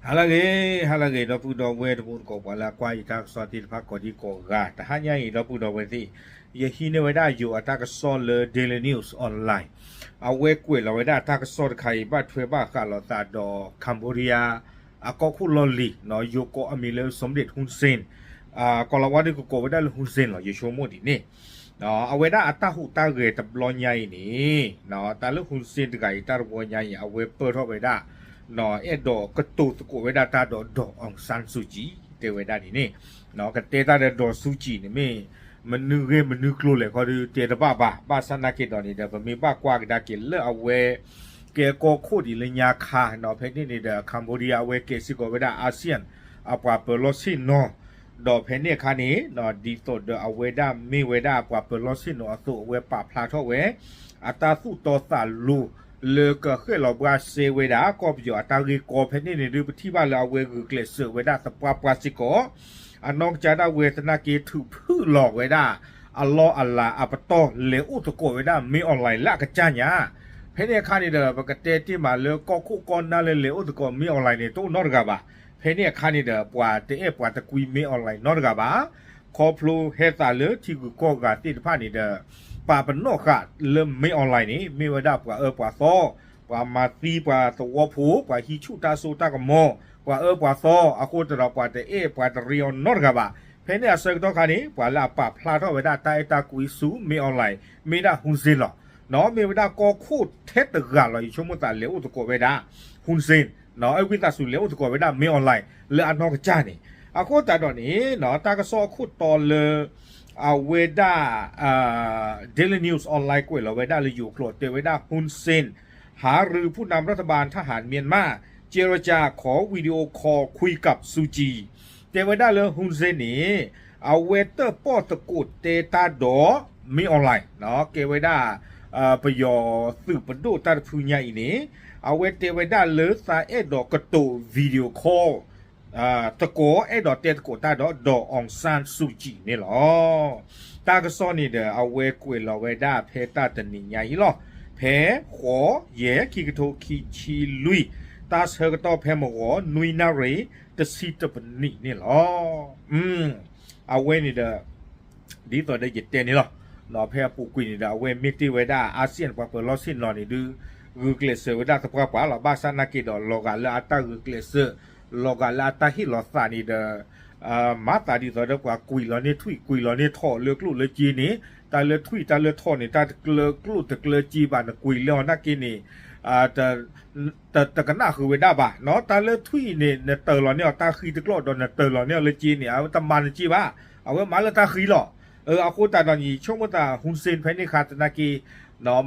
ဟါလၢအဂ့ၤ, ဟါလၢအဂ့ၤ ဒီပုၢ်ဒီဝဲၢ်တံၤသကိး ပှၤလၢအကွၢ်ယတၢ်ကစီၣ်သ့ၣ်တဖၣ်ကိးဒံကိးဂၤ, တဟါညါအံၤ ဒီပုၢ်ဒီဝဲၢ်သ့ၣ်, ယဟံးန့ၢ်ဝဲဒၣ်ယိၤအတၢ်ကစီၣ်လၢ Daily News Online, အဝဲကွဲးလီၤဝဲဒၣ်တၢ်ကစီၣ်တခါအံၤ ဘၣ်ထွဲဘၣ်ဃးလိာ်သးဒီး Cambodia အကီၢ်ခိၣ်လီၢ်လံၤ, ယိၤကိးအမံၤလၢ Som Deth Hun Sen, ကိးလီၤဝါဒုးကကိးဝဲဒၣ်လၢ Hun Sen လီၤ, ယဆိကမိၣ်ဒ်န့ၣ် အဝဲဒၣ်အတၢ်ဟူးတၢ်ဂဲၤတဘျီညါအံၤန့ၣ်, တၢ်လၢ Hun Sen တဂၤအံၤ တၢ်တဘျီညါအံၤ အဝဲပၢၢ်ထီၣ်ဝဲဒၣ်, အဲၣ်ဒိးကတိၤသကိးဝဲဒၣ်တၢ်ဒီး ဒီး Aung San Suu Kyi တဲဝဲဒၣ်ဒ်န့ၣ်, ကတဲတၢ်ဒီး ဒီး Suu Kyi န့ၣ်မ့ၢ် မနုၤဂ့ၢ်မနုၤကျိၤလဲၣ်ခီဒုးတဲတဘၣ်ဘၣ်, ဘၣ်ဆၣ်နာ်က့ဒီးန့ၣ်ဒီး ပမ့ၢ်ဘၣ်ကွၢ်ကဒါက့ၤလၢအဝဲ ကဲကီၢ်ခိၣ်ဒ်လၢညါခါ, ဖဲန့ၣ်န့ၣ်ဒီး Cambodia အဝဲကဲစ့ၢ်ကီးဝဲဒၣ် ASEAN အပှၤပၢၤလီၢ်ဆ့ၣ်နီၤ, ဒီးဖဲန့ၣ်အခါန့ၣ် ဒ်သိးဒီးအဝဲဒၣ်မ့ၢ်ဝဲဒၣ်ပှၤပၢၤလီၢ်ဆ့ၣ်နီၤအသိး အဝဲပာ်ဖျါထီၣ်ဝဲ အတၢ်သူၣ်တီသးလိၤ လၢကဃဲၣ်လီၤဘှါစဲဝဲဒၣ် ကီၢ်ပယီၤအတၢ်ဂ့ၢ်ကီ ဖဲန့ၣ်န့ၣ်ဒုး ပထံၣ်ဘၣ်လၢအဝဲဂုာ်ကျဲးစၢးဝဲဒၣ်သပှၢ်ပှၢ်စ့ၢ်ကီး, အနီၢ်ကစၢ်ဒၣ်ဝဲသနာ်က့ထုးဖုၣ်လီၤဝဲဒၣ် အလီၢ်အလၤအပတီၢ် လဲၤအိၣ်သကိးဝဲဒၣ် မင်းအောင်လှိုင် လၢအကစၢ်ညါ, ဖဲန့ၣ်အခါန့ၣ်ဒီး ပကတဲတ့ၢ်မးလၢကီၢ်ခိၣ်ကီၢ်နၢ်လၢလဲၤအိၣ်သကိး မင်းအောင်လှိုင် န့ၣ် တအိၣ်နီတဂၤဘၣ်, ဖဲန့ၣ်အခါန့ၣ်ဒီး ပှၤတအဲၣ်ပှၤတကွံ မင်းအောင်လှိုင် နီတဂၤဘၣ်, ခီဖျိဟဲသးလၢထံဂုၤကီၢ်ဂၤသ့ၣ်တဖၣ်န့ၣ်ဒီး ပာ်ပနီၣ်ဃာ်လၢ မင်းအောင်လှိုင် န့ၣ် မ့ၢ်ဝဲဒၣ်ပှၤအၢပှၤသီ, ပှၤမၤသံပှၤသဝီဖိ, ပှၤဟံးဆူၣ်တၢ်စိတၢ်ကမီၤ, ပှၤအၢပှၤသီ, အဃိသတးဒီးပှၤတအဲၣ်ပှၤတရ့အီၤနီတဂၤဘၣ်, ဖဲန့ၣ်အဆၢကတီၢ်ခါန့ၣ် ပှၤလၢအပာ်ဖျါထီၣ်ဝဲဒၣ်တၢ်အဲၣ်တၢ်ကွံဆူ မင်းအောင်လှိုင် မ့ၢ်ဒၣ် Hun Sen လီၤ, မ့ၢ်ဝဲဒၣ်ကီၢ်ခိၣ်ထဲတဂၤလီၤ ယဆိကမိၣ်သးလဲၤအိၣ်သကိးဝဲဒၣ် Hun Sen, အဝံသးစူၤလဲၤအိၣ်သကိးဝဲဒၣ် မင်းအောင်လှိုင် လၢအနီၢ်ကစၢ်န့ၣ်, အဃိသတးဒီးန့ၣ် တၢ်ကစီၣ်အခိၣ်တီလၢ အဝဲဒၣ် Daily News Online ကွဲးလီၤဝဲဒၣ်လၢယိၤကျိာ် တဲဝဲဒၣ် Hun Sen หารือผู้นำรัฐบาลทหารเมียนมา เจรจาขอวิดีโอคอลคุยกับ Suu Kyi တဲဝဲဒၣ်လၢ Hun Sen န့ၣ် အဝဲတၢၣ်ပီၣ်သကိးတဲတၢ်ဒီး မင်းအောင်လှိုင် ကဲဝဲဒၣ် ပယီၤသုးပဒိၣ်တၢ်တဖုညါအံၤန့ၣ်, အဝဲတဲဝဲဒၣ်လၢသးအဲၣ်ဒိးကတိၤ video call သကိး အဲၣ်ဒိးတဲသကိးတၢ်ဒီး ဒီး Aung San Suu Kyi န့ၣ်လီၤ. တၢ်ကစီၣ်န့ၣ်ဒီး အဝဲကွဲးလီၤဝဲဒၣ်ဖဲတၢ်တနံၤညါအံၤလီၤ. ဖဲ ဃိး ယဲၢ် ခံကထိခံဆံလွံၢ်, တၢ်ဆၢကတီၢ်ဖဲမုၢ်ဂီၤ နွံနၣ်ရံၣ် တဆံတပနံးန့ၣ်လီၤ. အဝဲန့ၣ်ဒီး ဒ်သိးဒီးယတဲန့ၣ်လီၤ. ဖဲအပူၤကွံာ်န့ၣ်ဒီး အဝဲမ့ၢ်တ့ၢ်ဝဲဒၣ် ASEAN ပှၤပၢၤလီၢ်ဆ့ၣ်နီၤန့ၣ်ဒုး ဂုာ်ကျဲးစၢးဝဲဒၣ်သပှၢ်ပှၢ်လီၤ. ဘၣ်ဆၣ်နာ်က့ဒီး လီၤဂာ်လၢအတၢ်ဂုာ်ကျဲးစၢး လီၤဂာ်လၢအတၢ်ဟ့ၣ်လီၤသးန့ၣ်ဒီး မၤသးဒ်သိးဒီးပှၤကွံာ်လီၤန့ၢ်ထွံၣ် ကွံာ်လီၤန့ၢ်ထိးလၢကျိၣ်လၢစ့န့ၣ်, တၢ်လၢထွံၣ်တၢ်လၢထိးန့ၣ် တၢ်တကျၢကျိၣ်တကျၢစ့ဘၣ် နကွံာ်လၢအီၤနာ်က့န့ၣ် တကနၣ်ဃုာ်ဝဲဒၣ်ဘၣ်နီၤ. တၢ်လၢထွံၣ်န့ၣ် နတၢၤလီၤန့ၢ်အီၤတၢ်ဃံတကျိာ် ဒီးနတၢၤလီၤန့ၢ်အီၤလၢစ့န့ၣ် အဝဲတမၤနစ့ဘၣ်, အဝဲမၤလၢတၢ်ဃံလီၤ. အဃိသတးဒီးန့ၣ် ဆိကမိၣ်သး Hun Sen ဖဲန့ၣ်အခါသနာ်က့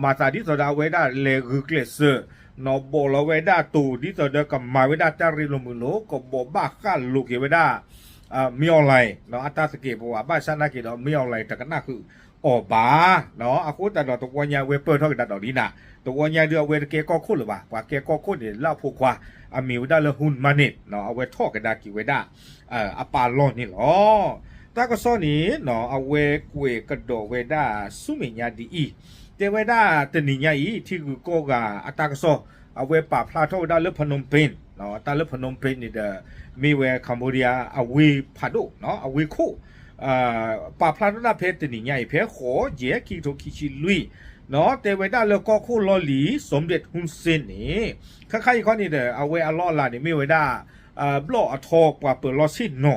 မၤသးဒ်သိးဒီးအဝဲဒၣ်လဲၤဂုာ်ကျဲးစၢး နီၤ ဘီးလီၤဝဲဒၣ်တိၤ ဒ်သိးဒီးကမၤဝဲဒၣ်တၢ်ရ့လိာ်မုာ်လိာ် ကဘီးဘၣ်ဃးလိာ်က့ၤဝဲဒၣ် မင်းအောင်လှိုင် အတၢ်သကဲးပဝး ဘၣ်ဆၣ်နာ်က့ဒီး မင်းအောင်လှိုင် တကနၣ်ဃုာ်အီၤဘၣ်. အဃိသတးဒီးတဝီညါအဝဲပၢၢ်ထီၣ်ကဒါဒီးလံနၤ, တဝီညါဒုးအဝဲတကဲကီၢ်ခိၣ်လၢၤဘၣ်, ပှၤကဲကီၢ်ခိၣ်န့ၣ် လၢအဖိခွါ အမံၤဝဲဒၣ်လၢ Hun Manet အဝဲထီၣ်ကဒါက့ၤဝဲဒၣ် အပၢ်လီၢ်န့ၣ်လီၤ. တၢ်ကစီၣ်န့ၣ် အဝဲကွဲးကဒီးဝဲဒၣ်ဆူမဲာ်ညါဒ်အံၤ, တဲဝဲဒၣ်တနံၤညါအံၤ ထံဂုၤကီၢ်ဂၤအတၢ်ကစီၣ် အဝဲပာ်ဖျါထီၣ်ဝဲဒၣ်လၢ Phnom Penh, တၢ်လၢ Phnom Penh န့ၣ်ဒီး မ့ၢ်ဝဲ Cambodia အဝ့ၢ်ဖးဒိၣ် အဝ့ၢ်ခိၣ် ပာ်ဖျါထီၣ်ဒၣ်ဖဲတနံၤညါအံၤ ဖဲဃိး ယဲၢ် ခံကထိခံဆံလွံၢ် တဲဝဲဒၣ်လၢကီၢ်ခိၣ်လီၢ်လံၤ Som Deth Hun Sen န့ၣ် ခါခါအံၤခီန့ၣ်ဒီး အဝဲအလီၢ်အလၤန့ၣ်မ့ၢ်ဝဲဒၣ် ဘျီၣ်အထီပှၤပၢၤလီၢ်ဆ့ၣ်နီ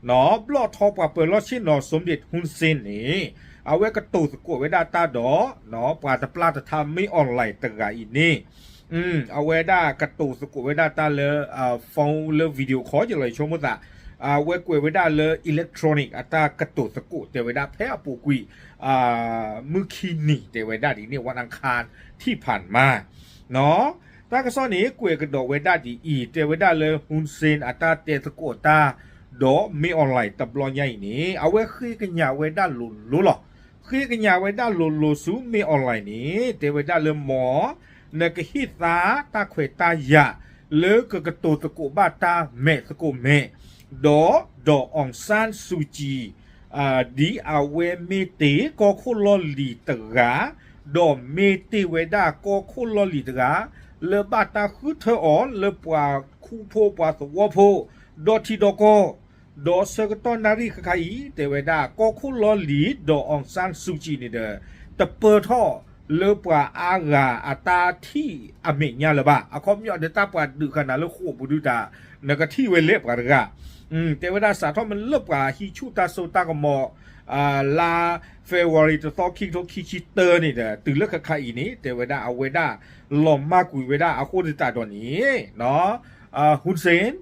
ၤ, ဘျီၣ်အထီပှၤပၢၤလီၢ်ဆ့ၣ်နီၤ Som Deth Hun Sen န့ၣ် အဝဲကတိၤသကိးဝဲဒၣ်တၢ်ဒီး ပှၤတပျၢ်တထါ မင်းအောင်လှိုင် တဂၤအံၤန့ၣ် အဝဲဒၣ်ကတိၤသကိးဝဲဒၣ်တၢ်လၢ phone လၢ video call ယလီၤ ယဆိကမိၣ်သး, အဝဲကွဲးဝဲဒၣ်လၢ electronic အတၢ်ကတိၤသကိး တဲဝဲဒၣ်ဖဲအပူၤကွံာ် မုၢ်ခံနံၤ တဲဝဲဒၣ်ဒ်န့ၣ် วันอังคารที่ผ่านมา တၢ်ကစီၣ်န့ၣ် ကွဲးကဒီးဝဲဒၣ်ဒ်အံၤ တဲဝဲဒၣ်လၢ Hun Sen အတၢ်တဲသကိးတၢ် ဒီး မင်းအောင်လှိုင် တဘျီညါအံၤန့ၣ် အဝဲဃ့ကညးဝဲဒၣ်လိၤလိၤလီၤ. ဃ့ကညးဝဲဒၣ်လိၤလိၤဆူ မင်းအောင်လှိုင် န့ၣ် တဲဝဲဒၣ်လၢမ် နကဟ့ၣ်သါတၢ်ခွဲးတၢ်ယာ် လၢကကတိၤသကိးဘၣ်တၢ်မဲာ်သကိးမဲာ် ဒီး ဒီး Aung San Suu Kyi ဒ်အဝဲမ့ၢ်တ့ၢ်ကီၢ်ခိၣ်လီၢ်လံၤတဂၤ, ဒီးမ့ၢ်တ့ၢ်ဝဲဒၣ်ကီၢ်ခိၣ်လီၢ်လံၤတဂၤ လၢဘၣ်တၢ်ဃုထၢအီၤလၢပှၤ ခူဖိပှၤသဝီဖိ ဒီထံဒီကီၢ်, ဒီးဆၢကတီၢ်နၣ်ရံၣ်ခဲခါအံၤ တဲဝဲဒၣ် ကီၢ်ခိၣ်လီၢ်လံၤ ဒီး အောင်ဆန်းစုကြည် န့ၣ်ဒီး တပၢၢ်ထီၣ်လၢပှၤအါဂၤအတၢ်ထံၣ်အမဲာ်ညါလၢၤဘၣ်. အခီပညီ နတၢ်ပှၤဒုးဃာ်နၤလၢဃိာ်ပူၤဒုးတၢ် နကထံၣ်ဝဲလဲၣ်ပှၤတဂၤ တဲဝဲဒၣ်စးထီၣ်မ့ၢ်လၢပှၤဟံးဆူၣ်တၢ်စိတၢ်ကမီၤ လါ February တသီခံကထိခံဆံတၢန့ၣ်ဒီး တုၤလၢခဲခါအံၤန့ၣ် တဲဝဲဒၣ်အဝဲဒၣ် လီၤမၢ်ကွံာ်ဝဲဒၣ်အဃိသတးဒီးန့ၣ် Hun Sen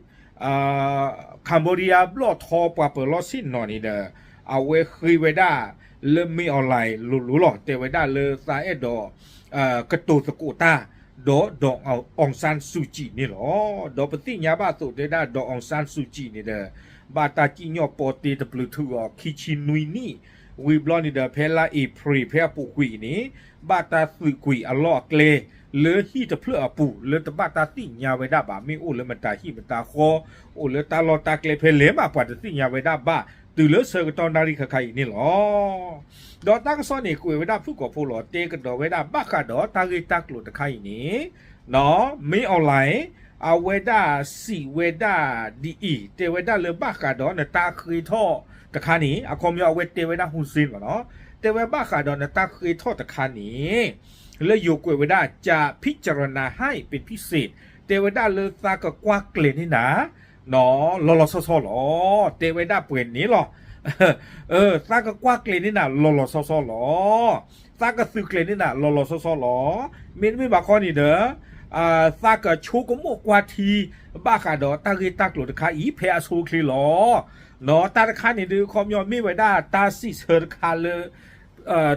Cambodia ဘျီၣ်ထီပှၤပၢၤလီၢ်ဆ့ၣ်နီၤန့ၣ်ဒီး အဝဲဃ့ဝဲဒၣ်လၢ မင်းအောင်လှိုင် လိၤလိၤလီၤ. တဲဝဲဒၣ်လၢသးအဲၣ်ဒိး ကတိၤသကိးတၢ် ဒီး ဒီး အောင်ဆန်းစုကြည် န့ၣ်လီၤ. ဒီးပသ့ၣ်ညါဘၣ်အသိး တဲဒၣ် ဒီး အောင်ဆန်းစုကြည် န့ၣ်ဒီး ဘၣ်တၢ်စံၣ်ညီၣ်ပီတ့တပျုးထူအီၤ ခံဆံနွံနံၣ် ဝံၤဘျီန့ၣ်ဒီး ဖဲလါအ့ဖြ့ၣ် ဖဲအပူၤကွံာ်အံၤန့ၣ် ဘၣ်တၢ်သုးကွံာ်အလီၢ်အကျဲ လၢဟံၣ်တဖျၢၣ်အပူၤ လၢတဘၣ်တၢ်သ့ၣ်ညါဝဲဒၣ်ဘၣ် မ့ၢ်အိၣ်လၢမတၤဟံၣ်မတၤဃီ အိၣ်လၢတၢ်လီၢ်တၢ်ကျဲဖဲလဲၣ်မး ပှၤတသ့ၣ်ညါဝဲဒၣ်ဘၣ် တုၤလၢဆၢကတီၢ်နၣ်ရံၣ်ခဲခါအံၤန့ၣ်လီၤ. ဒီးတၢ်ကစီၣ်န့ၣ် ကွဲးဝဲဒၣ်ဖုၣ်ကိာ်ဖိလီၤ တဲကဒီးဝဲဒၣ် ဘၣ်ဃးဒီးတၢ်ဂ့ၢ်တၢ်ကျိၤတခါအံၤန့ၣ် မင်းအောင်လှိုင် အဝဲဒၣ်စံးဝဲဒၣ်ဒ်အံၤ တဲဝဲဒၣ်လၢဘၣ်ဃးဒီးနတၢ်ဃ့ထီၣ်တခါန့ၣ် အခီပညီအဝဲတဲဝဲဒၣ် Hun Sen မ့ၢ်နီၤ တဲဝဲဘၣ်ဃးဒီးနတၢ်ဃ့ထီၣ်တခါန့ၣ် လၢယိၤကွဲးဝဲဒၣ် จะพิจารณาให้เป็นพิเศษ တဲဝဲဒၣ်လၢသးကကွၢ်ကျဲၤန့ၢ်နၤ လီၤလီၤဆီဆီလီၤ. တဲဝဲဒၣ်ပှဲၤန့ၣ်လီၤ. သးကကွၢ်ကျဲၤန့ၢ်နၤလီၤလီၤဆီဆီလီၤ. သးကသုးကျဲၤန့ၢ်နၤလီၤလီၤဆီဆီလီၤ. မ့တမ့ၢ်ဘၣ်ခီန့ၣ်ဒီး သးကဆိကမိၣ်ကွၢ်ထံ ဘၣ်ဃးဒီးတၢ်ဂ့ၢ်တၢ်ကျိၤတခါအံၤ ဖဲအဆိအချ့လီၤ. တၢ်တခါန့ၣ်ဒုး အခီပညီမ့ၢ်ဝဲဒၣ်တၢ်စံးဆၢတခါလၢ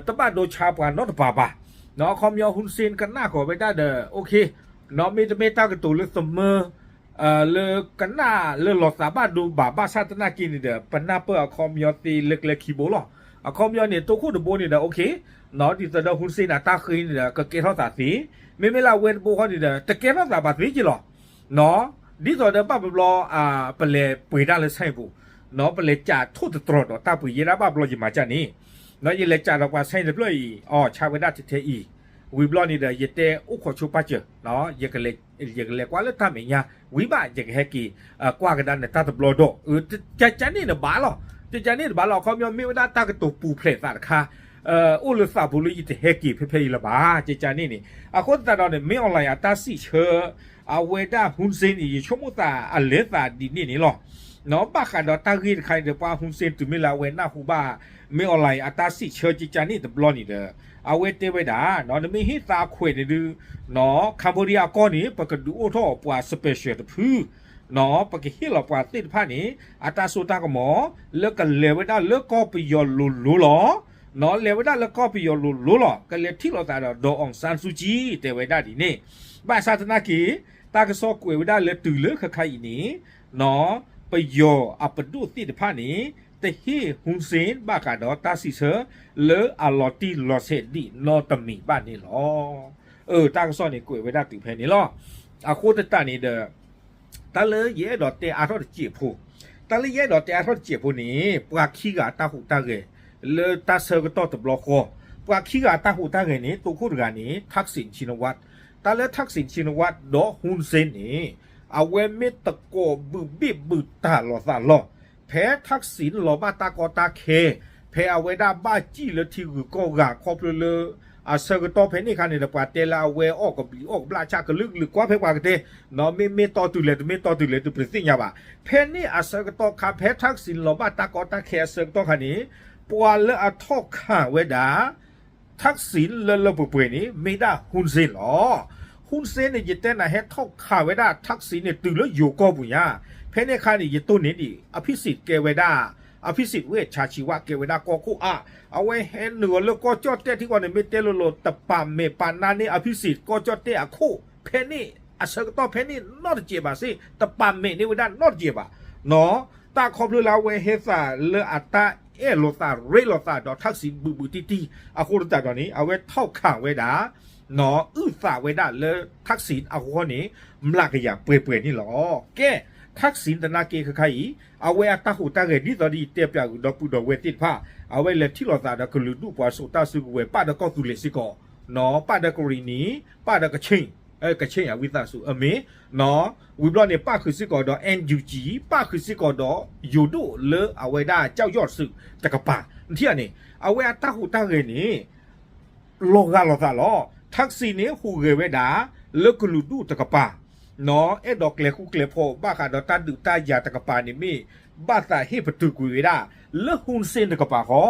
တဘၣ်ဒိဆါပှၤနီတပၤဘၣ်. အခီပညီ Hun Sen ကနၣ်ဃီၤဝဲဒၣ်ဒီး အိၣ်ခ့ မ့တမ့ၢ်တၢ်ကတိၤလၢသမၢ လၢကနၣ်လၢလီၤသးဘၣ်ဒိဘၣ်ဘၣ်ဆၣ်သနာ်က့န့ၣ်ဒီး ပနၢ်ပၢၢ်အခီပညီသ့လၢကျဲခံဘိလီၤ. အခီပညီန့ၣ် တိခိၣ်တဘိန့ၣ်ဒီး အိၣ်ခ့ ဒ်သိးဒီး Hun Sen အတၢ်ဃ့န့ၣ်ဒီး ကကဲထီၣ်သးသ့, မ့မ့ၢ်လၢအဝဲတဘိဃီန့ၣ်ဒီး တကဲထီၣ်သးဘၣ်သ့က့လီၤ. ဒ်သိးဒီးဘၣ်ဘျီဘျီ ပလဲၤပှ့ၤတၢ်လၢ ဆဲးပူၤ ပလဲၤစးထိၣ်သတြီၤဒီးတၢ်ပှ့ၤ ယဲဒၣ်ဘၣ်ဘျီယမၤကၢ်န့ၣ် ယလဲၤစးဒီးပှၤ ဆဲး တဖျၢၣ်အံၤ အီၣ်ဆါဝဲဒၣ်ထဲထဲအံၤ ဝံၤဘျီန့ၣ်ဒီး ယတဲအိၣ်ခိးဆိပာ်စၢၤ ယကလဲၤကွၢ်လၢတၢ်မဲာ်ညါ ဝံၤဘၣ် ယကဟဲက့ၤ ကွၢ်ကဒါနတၢ်တဘျီဒီး ကကန့ၣ်တဘၣ်လီၤ. ကကန့ၣ်တဘၣ်လီၤ. အခီပညီမ့ၢ်ဝဲဒၣ်တၢ်ကတိၤပူၤဖျဲးသးတခါ အိၣ်လၢသးပူၤလၢယတဟဲက့ၤဖဲဖဲအံၤလၢၤဘၣ်. ကကန့ၣ်န့ၣ် အဃိသတးဒီးန့ၣ် မင်းအောင်လှိုင် အတၢ်စံးဆၢ အဝဲဒၣ် Hun Sen န့ၣ် ယဆိကမိၣ်သးအလဲၤသးဒ်န့ၣ်န့ၣ်လီၤ. ဘၣ်ဃးဒီးတၢ်ဂ့ၢ်တခါန့ၣ်ဒီး ပှၤ Hun Sen တုၤမ့ၢ်လၢအဝဲနၢ်ဟူဘၣ် မင်းအောင်လှိုင် အတၢ်စံးဆၢကကန့ၣ်တဘျီန့ၣ်ဒီး အဝဲတဲဝဲဒၣ် နမ့ၢ်ဟ့ၣ်သးခွဲးန့ၣ်ဒုး Cambodia အကီၢ်န့ၣ် ပကဒုးအိၣ်ထီၣ်ပှၤ special တဖု ပကဟ့ၣ်လီၤပှၤသ့ၣ်တဖၣ်န့ၣ် အတၢ်စိတၢ်ကမီၤ လၢကလဲၤဝဲဒၣ်လၢကီၢ်ပယီၤလိၤလိၤလီၤ. လဲၤဝဲဒၣ်လၢကီၢ်ပယီၤလိၤလိၤလီၤ. ကလဲၤထံၣ်လိာ်သးဒီး ဒီး အောင်ဆန်းစုကြည် တဲဝဲဒၣ်ဒ်န့ၣ် ဘၣ်ဆၣ်သနာ်က့ တၢ်ကစီၣ်ကွဲးဝဲဒၣ်လၢတုၤလၢခဲခါအံၤန့ၣ် ပယီၤအပဒိၣ်သ့ၣ်တဖၣ်န့ၣ် တဟ့ၣ် Hun Sen ဘၣ်ဃးဒီးတၢ်စံးဆၢ လၢအလီၤတံၢ်လီၤဆဲးဒံးနီတမံၤဘၣ်န့ၣ်လီၤ. အၢ တၢ်ကစီၣ်န့ၣ်ကွဲးဝဲဒၣ်တုၤဖဲန့ၣ်လီၤ. အဃိသတးန့ၣ်ဒီး တၢ်လၢယအဲၣ်ဒိးတဲအါထီၣ်တစဲးဖိ, တၢ်လၢယအဲၣ်ဒိးတဲအါထီၣ်တစဲးဖိန့ၣ် ပှၤခံဂၤအတၢ်ဟူးတၢ်ဂဲၤ လၢတၢ်ဆၢကတီၢ်တဘျီဃီ, ပှၤခံဂၤအတၢ်ဟူးတၢ်ဂဲၤန့ၣ် တိခိၣ်တဂၤန့ၣ် Thaksin Shinawatra, တၢ်လၢ Thaksin Shinawatra ဒီး Hun Sen န့ၣ် အဝဲမ့ၢ်တကိးဘုးဘ့ၣ်ဘုးတၢ်လိာ်သးလီၤ. ဖဲ Thaksin လီၤဘၣ်တၢ်ကီတၢ်ခဲ, ဖဲအဝဲဒၣ်ဘၣ်စံၣ်လၢထံဂုၤကီၢ်ဂၤခီဖျိလၢ အဆၢကတီၢ်ဖဲန့ၣ်အခါန့ၣ်ဒီး ပှၤတဲလၢအဝဲအီၣ်ကဘျံးအီၣ်ကဘျၣ်ဆၣ်ကလုာ်ကလုာ်ကွၢ်ဖဲပှၤကတဲ, မ့မ့ၢ်တီတုၤလဲၣ် တမ့ၢ်တီတုၤလဲၣ် တပတသ့ၣ်ညါဘၣ်. ဖဲန့ၣ်အဆၢကတီၢ်ခါ ဖဲ Thaksin လီၤဘၣ်တၢ်ကီတၢ်ခဲအဆၢကတီၢ်ခါန့ၣ် ပှၤလၢအထီၣ်ခးဝဲဒၣ် Thaksin လၢလၢပှဲၤပှဲၤန့ၣ် မ့ၢ်ဒၣ် Hun Sen လီၤ. Hun Sen န့ၣ် ယတဲနၤဟဲထီၣ်ခးဝဲဒၣ် Thaksin န့ၣ် တုၤလၢယိၤကီၢ်ပူၤညါ, ဖဲန့ၣ်အခါန့ၣ် ယတိၢ်န့ၢ်ဒံး အဖံစံးကဲဝဲဒၣ်, အဖံစံးဝဲၢ်ဆါဆံးဝါကဲဝဲဒၣ်ကီၢ်ခိၣ်အါ, အဝဲဟဲနုာ်အီၤလၢကီၢ်ကၠီၣ်တဲၣ်ထံကီၢ်န့ၣ် မ့ၢ်တဲလိၤလိၤ တပာ်မဲာ်ပာ်နါန့ၢ်အဖံစံးကီၢ်ကၠီၣ်တဲၣ်အခိၣ်, ဖဲန့ၣ် အဆၢကတီၢ်ဖဲန့ၣ်နီတစဲးဘၣ်စ့ၢ် တပာ်မဲာ်န့ၢ်ဝဲဒၣ်နီတစဲးဘၣ်. တၢ်ခီဖျိလၢအဝဲဟဲသးလၢအတၢ်အဲၣ်လိာ်သးရ့လိာ်သးဒီး Thaksin ဘုးဘုးတံၢ်တံၢ် အဃိသတးဒီးန့ၣ် အဝဲထီၣ်ခးဝဲဒၣ် အုၣ်သးဝဲဒၣ်လၢ Thaksin အဂီၢ်န့ၣ် မျးကယၤပှဲၤပှဲၤန့ၣ်လီၤ. ကဲ Thaksin သနာ်က့ခဲခါအံၤ အဝဲအတၢ်ဟူးတၢ်ဂဲၤဒ်သိးဒီးယတဲပၠးဂုာ်ဒီပုၢ်ဒီဝဲၢ်သ့ၣ်တဖၣ် အဝဲလဲၤထံၣ်လိာ်သးဒီးကလုာ်ဒူၣ်ပှၤစိာ်တၢ်စုကဝဲၤ ပၣ်ဒီးကီၢ်သူလ့ၤစ့ၢ်ကီး, ပၣ်ဒီးကရံၣ်နံၤ, ပၣ်ဒီးကခ့ၣ် ကဆ့ၣ်ယၤဝံသးစူၤအမ့ၢ်, ဝံၤဘျီန့ၣ် ပၣ်ဃုာ်စ့ၢ်ကီးဒီး NUG, ပၣ်ဃုာ်စ့ၢ်ကီးဒီး ယိၤဒိၣ်လၢအဝဲဒၣ် ကၠီၣ်ယီၣ်စုး တကပၤ, နထံၣ်ဧါန့ၣ် အဝဲအတၢ်ဟူးတၢ်ဂဲၤန့ၣ် လီၤဂာ်လိာ်သးလီၤ. ထၢၣ်စံန့ၣ် ဟူးဂဲၤဝဲဒၣ် လၢကလုာ်ဒူၣ်တကပၤ, အဲၣ်ဒိးကျဲၤဃူကျဲၤဖိးဘၣ်ဃးဒီးတၢ်ဒုးတၢ်ယၤတကပၤန့ၣ်မ့ၢ် ဘၣ်သးဟ့ၣ်ပတုာ်ကွံာ်ဝဲဒၣ် လၢ Hun Sen တကပၤဃီ,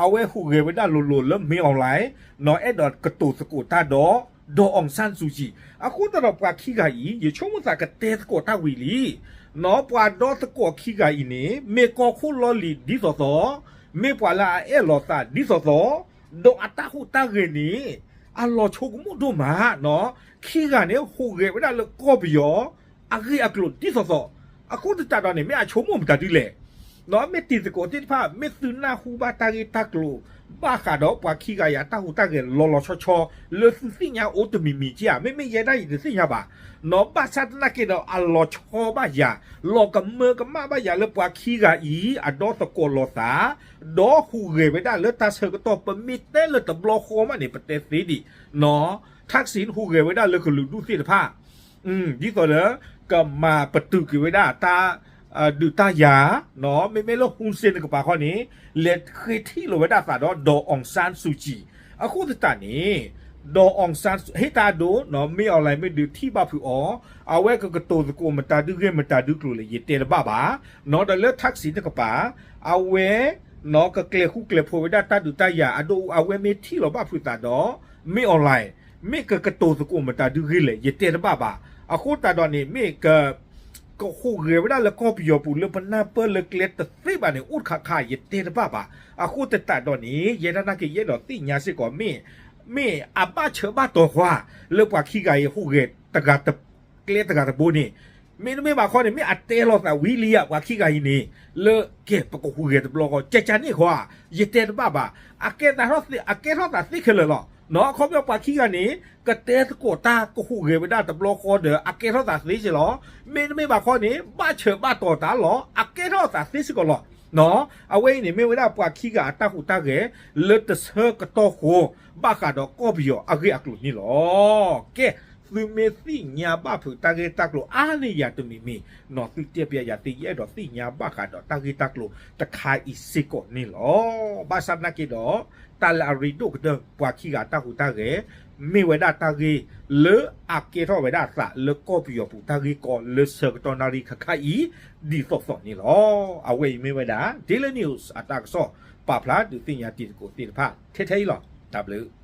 အဝဲဟူးဂဲၤဝဲဒၣ်လိၤလိၤလၢ မ့ၢ်အီၣ်လဲၣ်, အဲၣ်ဒိးကတိၤသကိးတၢ်ဒီး ဒီးအီၣ်ဆၣ်စူၤကံၤ, အဃိသတးဒီးပှၤခံဂၤအံၤ ယဆိကမိၣ်သးကတဲသကိးတၢ်ဝံၤလံ, ပှၤဒီသကိးခံဂၤအံၤန့ၣ် မ့ၢ်ကီၢ်ခိၣ်လီၢ်လံၤဒ်သိးသိး, မ့ၢ်ပှၤလၢအအဲၣ်လိာ်သးဒ်သိးသိး, ဒီးအတၢ်ဟူးတၢ်ဂဲၤန့ၣ် အလီၤဆိကမိၣ်ဒိၣ်မး, ခံဂၤန့ၣ် ဟူးဂဲၤဝဲဒၣ်လၢကီၢ်ပယီၤ အဂ့ၢ်အကျိၤဒ်သိးသိး, အဃိသတးဒီးန့ၣ် မ့ၢ်အဆိကမိၣ်မတၤဒုလဲၣ် မ့ၢ်တံၤသကိးသ့ၣ်တဖၣ် မ့ၢ်သုနၢ်ဟူဘၣ်တၢ်ဂ့ၢ်တၢ်ကျိၤ ဘၣ်ဃးဒီးပှၤခံဂၤအံၤအတၢ်ဟူးတၢ်ဂဲၤလီၤလီၤဆီဆီ လၢသုသ့ၣ်ညါအိၣ်တမံၤမံၤဧါ, မ့မ့ၢ်ယဲဒၣ်ယတသ့ၣ်ညါဘၣ်, ဘၣ်ဆၣ်သနာ်က့ဒီးအလီၤဆီဘၣ်ယၤ, လီၤကမၢကမၣ်ဘၣ်ယၤလၢပှၤခံဂၤအံၤ အဒီသကိးလိာ်သး, ဒီးဟူးဂဲၤဝဲဒၣ်လၢတၢ်ဆၢကတီၢ် ပမ့ၢ်တဲလၢတဘျီဃီမးန့ၣ် ပတဲသ့ဒံး, ထၢၣ်စံဟူးဂဲၤဝဲဒၣ်လၢကလုာ်ဒူၣ်သ့ၣ်တဖၣ် ဒ်သိးလၢ ကမၤပတုာ်က့ၤဝဲဒၣ်တၢ် ဒုးတၢ်ယၤ, မ့မ့ၢ်လၢ Hun Sen တကပၤဃီန့ၣ် လဲၤဃ့ထံၣ်လိာ်ဝဲဒၣ်သးဒီး ဒီးအီၣ်ဆၣ်စူၤကံၤ, အဃိသတးန့ၣ် ဒီးအီၣ်ဆၣ် ဟ့ၣ်တၢ်ဒိ မ့ၢ်အီၣ်လဲၣ်မ့ၢ်ဒုးထံၣ်ဘၣ်ဖုးအီၤ, အဝဲကကတိၤသကိးမတၤဒုဂ့ၢ်မတၤဒုကျိၤလဲၣ် ယတဲတဘၣ်ဘၣ်, ဒီးလၢထၢၣ်စံတကပၤ အဝဲ ကကျဲၤဃူကျဲၤဖိးဝဲဒၣ်တၢ်ဒုးတၢ်ယၤအဒိၣ်အဝဲမ့ၢ်ထံၣ်လီၤဘၣ်ဖုးသးဒီး မ့ၢ်အီၣ်လဲၣ်, မ့ၢ်ကကတိၤသကိးမတၤဒုဂ့ၢ်လဲၣ် ယတဲတဘၣ်ဘၣ်, အဃိသတးဒီးန့ၣ် မ့ၢ်က ကဟူးဂဲၤဝဲဒၣ်လၢကီၢ်ပယီၤပူၤလၢပနၢ်ပၢၢ်လၢကျဲတသ့ဘၣ်န့ၣ် အိၣ်တခါခါ ယတဲတဘၣ်ဘၣ်, အဃိသတးဒီးန့ၣ် ယဲဒၣ်နာ်က့ယအဲၣ်ဒိးသ့ၣ်ညါစ့ၢ်ကီး မ့ၢ် မ့ၢ်အဘၣ်ဆၢဘၣ်တီၤဃီ လၢပှၤခံဂၤအံၤဟူးဂဲၤတဂၤ ကျဲတဂၤတဘိန့ၣ်, မ့တမ့ၢ်ဘၣ်ခီန့ၣ် မ့ၢ်အတဲလိာ်သးဝံၤလံဧါ ပှၤခံဂၤအံၤန့ၣ်, လၢကဲ ပကဟူးဂဲၤတဘျီဃီ ကကန့ၣ်ဃီဧါ, ယတဲတဘၣ်ဘၣ်, အကဲသးထီၣ်သ့ အကဲထီၣ်သးသ့ခဲလၢာ်လီၤ. အခီပညီပှၤခံဂၤန့ၣ် ကတဲသကိးတၢ်ကဟူးဂဲၤဝဲဒၣ်တဘျီဃီဒီး အကဲထီၣ်သးသ့စ့ၢ်လီၤ. မ့တမ့ၢ်ဘၣ်ခီန့ၣ် ဘၣ်ဆၢဘၣ်တီၤတၢ်လီၤ အကဲထီၣ်သးသ့စ့ၢ်ကီးလီၤ. အဝဲအံၤန့ၣ် မ့ၢ်ဝဲဒၣ်ပှၤခံဂၤအတၢ်ဟူးတၢ်ဂဲၤ လၢတဆၢကတီၢ်ဃီ ဘၣ်ဃးဒီးကီၢ်ပယီၤအဂ့ၢ်အကျိၤန့ၣ်လီၤ. ကဲ, သုမ့ၢ်သ့ၣ်ညါဘၣ်ဖုးတၢ်ဂ့ၢ်တၢ်ကျိၤအါန့ၢ်ယၤတမံၤမံၤ, နီၢ်သုတဲပျဲယၤသ့ ယအဲၣ်ဒိးသ့ၣ်ညါဘၣ်ဃးဒီးတၢ်ဂ့ၢ်တၢ်ကျိၤတခါအံၤစ့ၢ်ကီးန့ၣ်လီၤ. ဘၣ်ဆၣ်သနာ်က့ဒီး တၢ်လၢအရ့ဒိၣ်ကတၢၢ် ပှၤခံဂၤတၢ်ဟူးတၢ်ဂဲၤ မ့ၢ်ဝဲဒၣ်တၢ်ဂ့ၢ်လၢအကဲထီၣ်ဝဲဒၣ်အသးလၢကီၢ်ပယီၤပူၤတၢ်ဂ့ၢ်ကီလၢဆၢကတီၢ်နၣ်ရံၣ်ခါခါအံၤ ဒ်သိးသိးန့ၣ်လီၤ. အဝဲအံၤမ့ၢ်ဝဲဒၣ် Daily News အတၢ်ကစီၣ် ပာ်ဖျါဒုးသ့ၣ်ညါတံၤသကိးသ့ၣ်တဖၣ် ထဲထဲအံၤလီၤ. တၢ်ဘျုး